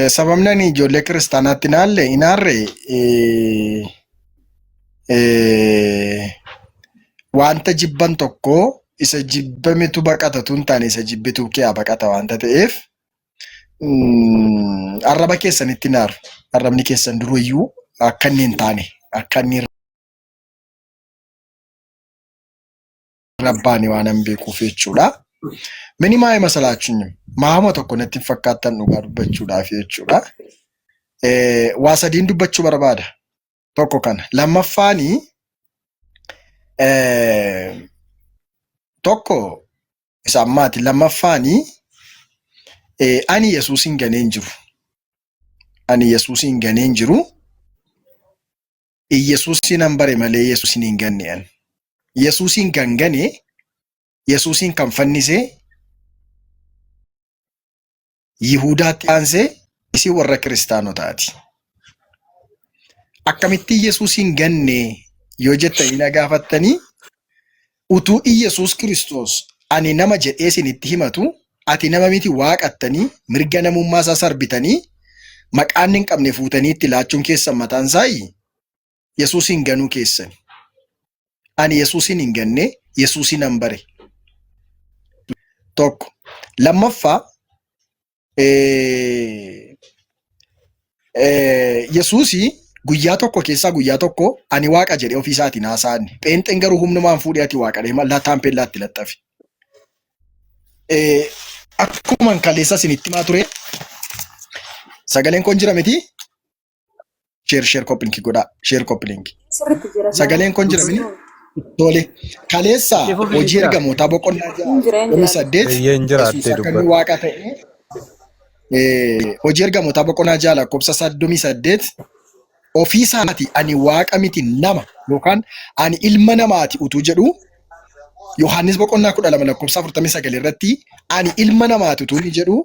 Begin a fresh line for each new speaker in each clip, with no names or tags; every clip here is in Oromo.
Sababni ani ijoollee kiristaanaatti hin aalle hin aarre wanta jibban tokko isa jibbametu baqata tun taane isa jibbitu kee baqata wanta ta'eef arraba keessanitti hin aaru. Arrabni keessan duruyyuu akka inni hin taane akka inni rabbaani waanan beekuuf jechuudha. Mini maa'ee masalaachuun maama tokko natti hin fakkaattan dhugaa dubbachuudhaaf jechuudha. Waa sadiin dubbachuu barbaada. Tokko kana. Lammaffaani tokko isa ammaati. Lammaffaani ani Yesuusin ganee hin jiru. Ani Yesuusin ganee hin jiru. Iyesuusin nan bare malee Yesuusin hin ganne an. Yesuusin kan gane, Yesuusin kan fannise, Yihudaatti aansee isin warra kiristaanotaati. Akkamitti Yesuusin ganne yoo jettanii na gaafattanii utuu Iyesuus Kiristoos ani nama jedhee isinitti himatu ati nama miti waaqattanii mirga namummaa isaa sarbitanii maqaan hin qabne fuutanii itti laachuun keessan mataan isaayi Yesuusin ganuu keessani. Ani Yesuusin hin ganne, Yesuusin nan bare. Tokko. Lammaffaa Yesuusi guyyaa tokko keessaa guyyaa tokko ani waaqa jedhee ofii isaatiin haasa'an. Pheenxeen garuu humnumaan fuudhee ati waaqa jedhee mallaa taampeellaatti laxxafe. Akkuman kaleessa isinitti himaa ture sagaleen kun jira miti? Share share copy link godhaa. Share copy link.
Sirriitti jira.
Sagaleen kun jira miti? Tole. Kaleessa
Itti fufi
hojii
jira.
ergamootaa boqonnaa ja'a
Hin jira hin
soddomii
jira.
saddeet
Eeyyee hin jira
Yesuus
attee
akka inni
dubbadhu.
waaqa ta'e hojii ergamootaa boqonnaa 6 lakkoofsa 38 ofii isaati ani waaqa miti nama yookaan ani ilma namaati utuu jedhu Yohaannis boqonnaa 12 lakkoofsa 49 irratti ani ilma namaati utuu inni jedhu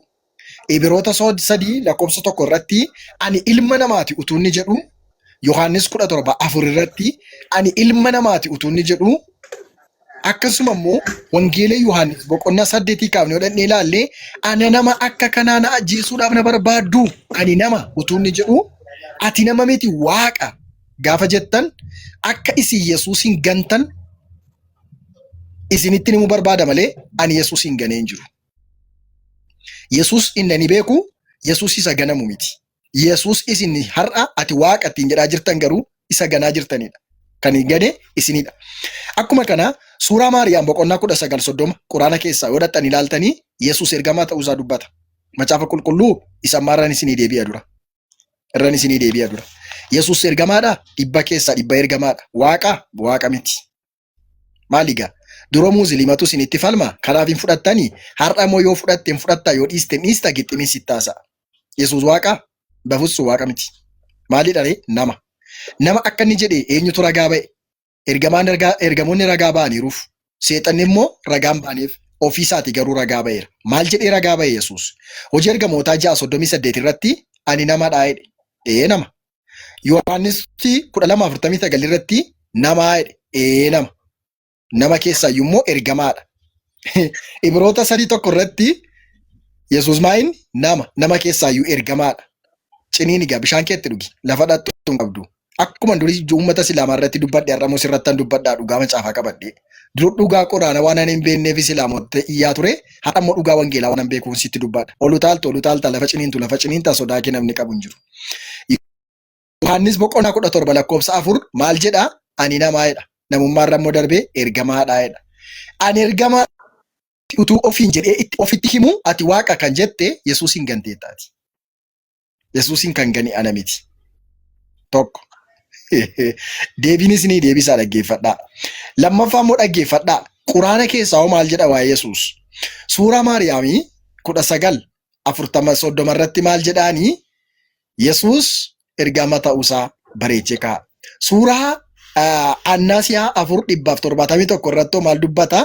Ibiroota 3 lakkoofsa 1 irratti ani ilma namaati utuu inni jedhu Yohaannis 17 4 irratti ani ilma namaati utuu inni jedhu Akkasuma immoo Wangeela Yohaannis boqonnaa saddeetii kaafnee yoo dhaqnee ilaalle ana nama akka kanaa na ajjeesuudhaaf na barbaaddu ani nama utuu inni jedhu ati nama miti waaqa gaafa jettan akka isin Yesuusin gantan isinitti himuu barbaada malee ani Yesuusin ganee hin jiru. Yesuus inni ani beeku Yesuus isa ganamu miti. Yesuus isin har'a ati waaqa ittiin jedhaa jirtan garuu isa ganaa jirtanidha. Kan hin gane isinidha. Akkuma kana suuraa Maariyaam boqonnaa 19:30 Quraana keessaa yoo dhaqxan ilaaltanii Yesuus ergamaa ta'uu isaa dubbata. Macaafa qulqulluu isa ammaa irraan isinii deebi'a dura. Irraan isinii deebi'a dura. Yesuus ergamaadha? Dhibba keessaa dhibba ergamaadha. Waaqa? Waaqa miti. Maali egaa? Dura muuziliimatu isinitti falma, kanaaf hin fudhattanii? Har'a immoo yoo fudhatte hin fudhatta, yoo dhiiste hin dhiista, gixximiin sitti haasa'a. Yesuus waaqa? Bafutsu waaqa miti. Maalidha ree? Nama. Nama akka inni jedhe eenyutu ragaa ba'e? Ergamaan ragaa, ergamoonni ragaa ba'aniiruuf. Seexanni immoo ragaan ba'aniif. Ofii isaati garuu ragaa ba'eera. Maal jedhee ragaa ba'e Yesuus? Hojii ergamootaa 6:38 irratti ani namadha jedhe. Ee nama. Yohaannis 12:49 irratti namaa jedhe. Ee nama. Nama keessaa iyyuu immoo ergamaadha. Ibroota 3:1 irratti Yesuus maa inni nama. Nama keessaa iyyuu ergamaadha. Ciniin egaa bishaan keetti dhugi. Lafa dhaqxu hin qabdu. Akkuma durii uummata Islaamaa irratti dubbadhe har'a immoo sirrattan dubbadhaa dhugaa macaafaa qabadhe. Dur dhugaa qoraana waan ani hin beekneef Islaamota iyyaa ture. Har'a immoo dhugaa wangeelaa waan an beekuun sitti dubbadha. Ol utaaltu ol utaalta lafa ciniintu lafa ciniinta sodaa kee namni qabu hin jiru. Yohaannis boqonnaa 17 lakkoofsa 4 maal jedha? Ani namaa jedha. Namummaa irra immoo darbee ergamaadha jedha. Ani ergamaa utuu ofiin jedhee itti ofitti himu ati waaqa kan jette Yesuusin ganteettaati. Yesuusin kan gane ana miti. Tokko. Deebiin isinii deebisaa dhaggeeffadhaa. Lammaffaa immoo dhaggeeffadhaa. Quraana keessaa hoo maal jedha waa'ee Yesuus? Suuraa Maariyaamii 19 40 30 irratti maal jedhaanii? Yesuus ergama ta'uusaa bareechee kaa'a. Suuraa Annaasiyaa 4 171 irratti maal dubbata?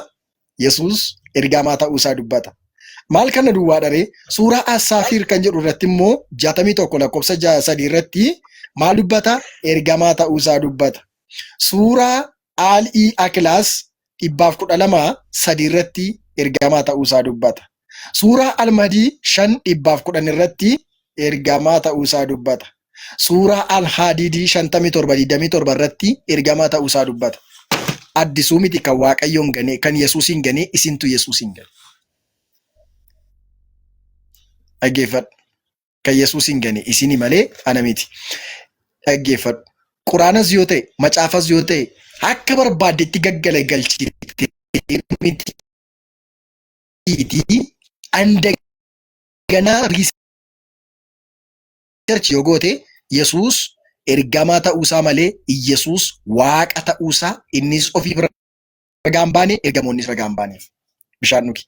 Yesuus ergamaa ta'uusaa dubbata. Maal kana duwwaa dharee? Suuraa Assaafiir kan jedhu irratti immoo 61 lakkoofsa 3 irratti maal dubbata? Ergamaa ta'uusaa dubbata. Suuraa Aal'ii Akilaas 112 3 irratti ergamaa ta'uusaa dubbata. Suuraa Almadii 5 110 irratti ergamaa ta'uusaa dubbata. Suuraa Al-Haadiidii 57:27 irratti ergamaa ta'uusaa dubbata. Addisuu miti kan Waaqayyoon ganee, kan Yesuusiin ganee, isintu Yesuusiin gane. Dhaggeeffadhu. Kan Yesuusiin gane isini malee ana miti. Dhaggeeffadhu. Quraanas yoo ta'e, macaafas yoo ta'e, akka barbaaddetti gaggalagalchite miti andaganaa research yoo goote Yesuus ergamaa ta'uusaa malee Yesuus waaqa ta'uusaa innis ofiif ragaa hin baane, ergamoonnis ragaa hin baaneef. Bishaan dhugi.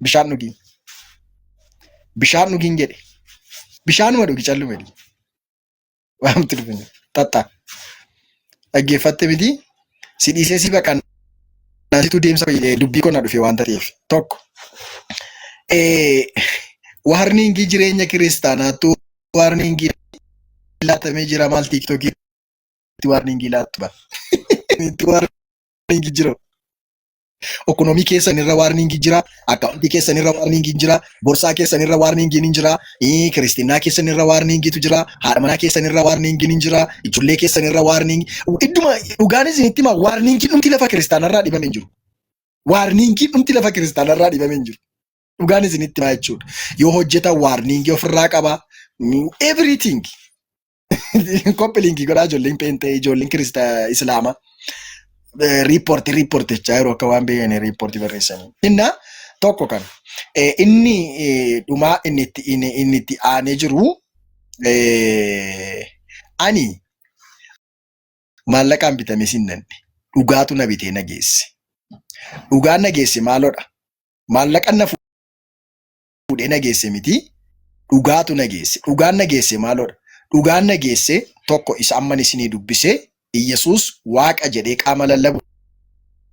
Bishaan dhugi. Bishaan dhugiin jedhe. Bishaanuma dhugi calluma jedhi. Waamti dhufin. Xaxxa. Dhaggeeffatte miti. Si dhiisee si baqannaa situ deemsa dubbii koo na dhufe waan ta'eef. Tokko. Warningii jireenya kiristaanaattuu warningii laatamee jira maal tiiktokiitti warningii laattu ba. Itti warningii jira. Okonomii keessan irra warningii jira, akkaawuntii keessan irra warningiin jira, borsaa keessan irra warningiin hin jira, kiristinnaa keessan irra warningiitu jira, haadha manaa keessan irra warningiin hin jira, ijoollee keessan irra warning. Idduma dhugaan isinitti hima warningiin dhumti lafa kiristaanarraa dhibame hin jiru. Warningiin dhumti lafa kiristaanarraa dhibame hin jiru. Dhugaan isinitti himaa jechuudha. Yoo hojjetan warningii ofirraa qaba. Everything. Copy linkii godhaa ijoolleen peenxee ijoolleen kirista islaamaa. Riippoortii riippoortii jechaa yeroo akka waan beekanii riippoortii barreessanii. Inna tokko kan inni dhumaa inni itti aanee jiru ani maallaqaan bitame sin nanne dhugaatu na bitee na geesse. Dhugaan na geesse maaloodha? Maallaqan na fuudhee na geesse miti dhugaatu na geesse. Dhugaan na geesse maaloodha? Dhugaan na geesse tokko isa amman isinii dubbise Iyyasuus waaqa jedhee qaama lallabu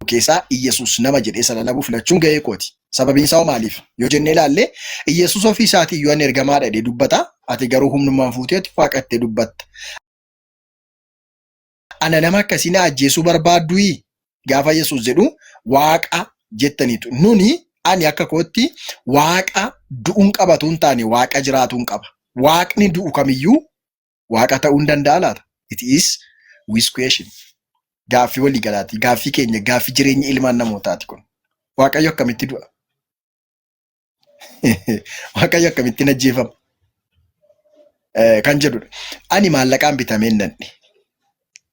keessaa Iyyasuus nama jedhee isa lallabu filachuun gahee kooti. Sababiin isaa maaliif? Yoo jennee ilaalle Iyyasuus ofii isaatii iyyuu ani ergamaadha jedhee dubbata. Ati garuu humnummaan fuutee ati waaqa jettee dubbatta. Ana nama akkasii na ajjeesuu barbaadduyi? Gaafa Yesuus jedhu waaqa jettaniitu. Nuni ani akka kootti waaqa du'uun qabatu hin taane waaqa jiraatuun qaba. Waaqni du'u kamiyyuu waaqa ta'uu hin danda'a laata? It is with question. Gaaffii waliigalaati. Gaaffii keenya, gaaffii jireenya ilmaan namootaati kun. Waaqayyo akkamitti du'a? Waaqayyo akkamittiin ajjeefama? Kan jedhudha. Ani maallaqaan bitameen nanne.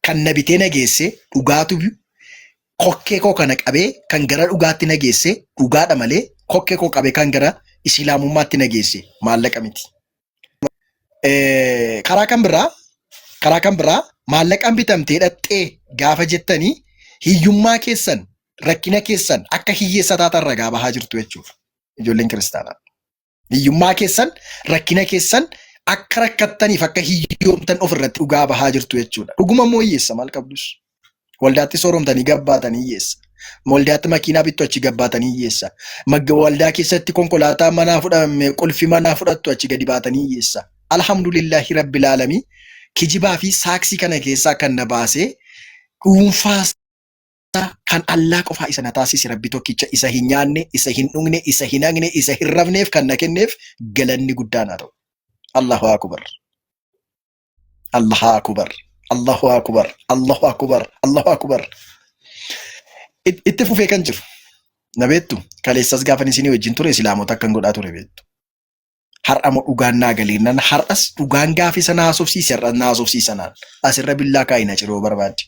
Kan na bitee na geesse dhugaatu kokkee koo kana qabee kan gara dhugaatti na geesse dhugaadha malee kokkee koo qabee kan gara islaamummaatti na geesse maallaqa miti. Karaa kan biraa maallaqaan bitamtee dhaxxee gaafa jettanii hiyyummaa keessan rakkina keessan akka hiyyeessa taatan ragaa bahaa jirtu jechuudha. Ijoolleen kiristaanaa. Hiyyummaa keessan rakkina keessan akka rakkattaniif akka hiyyoomtan ofirratti dhugaa bahaa jirtu jechuudha. Dhuguma immoo hiyyeessa maal qabdus? Waldaatti sooromtanii gabbaatanii hiyyeessa. Waldaatti makiinaa bittu achi gabbaatanii hiyyeessa. Waldaa keessatti konkolaataa manaa fudhame qulfi manaa fudhattu achi gadi baatanii hiyyeessa. Alhamdulillahi rabbil aalamii kijibaa fi saaksii kana keessaa kan na baasee dhuunfaa kan Allaa qofaa isa na taasise Rabbi tokkicha isa hin nyaanne, isa hin dhugne, isa hin hagne, isa hin rafneef kan na kenneef galanni guddaan haa ta'u. Allahu akbar. Allahu akbar. Allahu akbar. Allahu akbar. Allahu akbar. Itti fufee kan jiru. Na beektu kaleessas gaafan isinii wajjin ture islaamota akkan godhaa ture beektu. Har'a moo dhugaan naa galeennan har'as dhugaan gaafa isa na haasofsiise har'as na haasofsiisanaan asirra billaa kaa'i na ciroo barbaadde.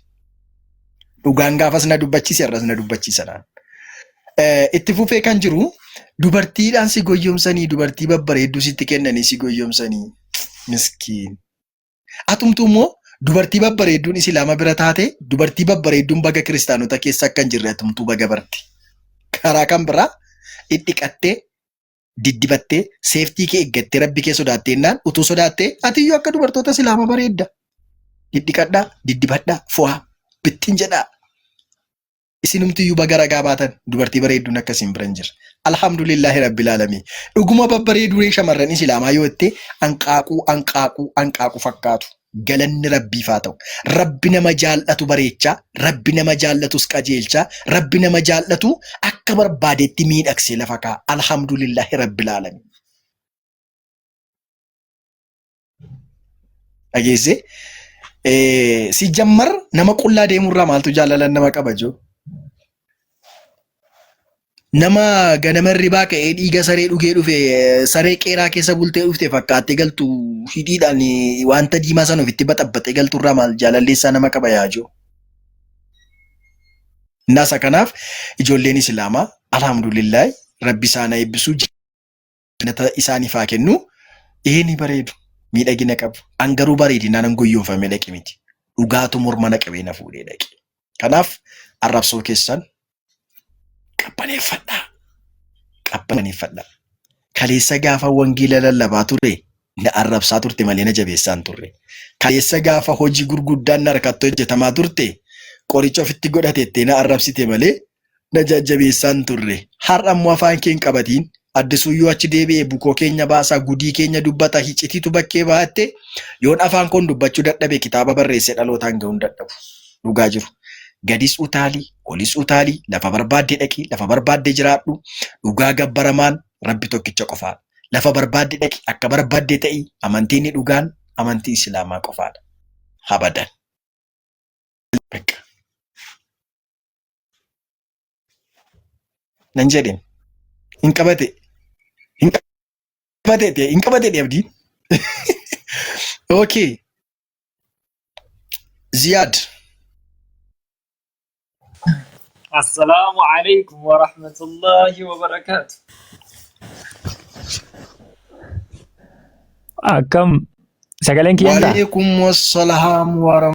Dhugaan gaafas na dubbachiise har'as na dubbachiisanaan. Itti fufee kan jiru dubartiidhaan si goyyomsanii dubartii babbareedduu sitti kennanii si goyyomsanii miskiin. Atumtuu immoo dubartii babbareedduun islaama bira taate dubartii babbareedduun baga kiristaanota keessa akka hin jirre atumtuu baga barte. Karaa kan biraa dhidhiqattee diddibattee seeftii kee eeggattee rabbi kee sodaattee jennaan utuu sodaattee atiyyuu akka dubartoota islaama bareedda. Dhidhiqadhaa, diddibadhaa, fo'aa, bittin jedhaa. Isinumtiyyuu baga ragaa baatan dubartii bareedduun akkasiin bira hin jirre. Alhamdulillahi rabbil aalamiin. Dhuguma babbareeduu shamarran islaamaa yoo jette anqaaquu anqaaquu anqaaquu fakkaatu. Galanni rabbiif haa ta'u. Rabbi nama jaallatu bareechaa, rabbi nama jaallatus qajeelchaa, rabbi nama jaallatu akka barbaadetti miidhagsee lafa kaa'a. Alhamdulillahi rabbil aalamiin. Dhageessee si jammar nama qullaa deemurraa maaltu jaalalan nama qaba jiru. Nama ganama hirribaa ka'ee dhiiga saree dhugee dhufe saree qeeraa keessa bultee dhufte fakkaattee galtu hidhiidhaan wanta diimaa sana ofitti baxabbaxee galturraa maal jaalalleessaa nama qaba yaa jiru. Innaasa kanaaf ijoolleen Islaamaa alhamdulillah rabbi isaan haa eebbisu jannata isaaniif haa kennu. Ee ni bareedu miidhagina qabu. An garuu bareedinaan an goyyoomfamee dhaqe miti. Dhugaatu morma na qabee na fuudhee dhaqe. Kanaaf arrabsoo keessan qabbaneeffadhaa. Qabbaneeffadhaa. Kaleessa gaafa wangeela lallabaa ture na arrabsaa turte malee na jabeessaa hin turre. Kaleessa gaafa hojii gurguddaan na harkatti hojjetamaa turte qoricha ofitti godhatettee na arrabsite malee na jajjabeessaa hin turre. Har'a immoo afaan kee hin qabatiin addisuuyyuu achi deebi'ee bukoo keenya baasaa gudii keenya dubbata hicitiitu bakkee baatte yoon afaan koon dubbachuu dadhabe kitaaba barreessee dhalootaan ga'uun dadhabu. Dhugaa jiru. Gadis utaali, olis utaali, lafa barbaadde dhaqi, lafa barbaadde jiraadhu. Dhugaa gabbaramaan Rabbi tokkicha qofaadha. Lafa barbaadde dhaqi, akka barbaadde ta'i, amantiin inni dhugaan amantii Islaamaa qofaadha. Habadan. Bakka. Nan jedhin. Hin qabate. Hin qabate. Hin qabate abdiin. Okay. Ziyaad.
Assalaamu alaikum wa rahmatullahi wa barakaatu.
Akkam sagaleen kiyyan ta'a?
Waalaikum wassalaam wa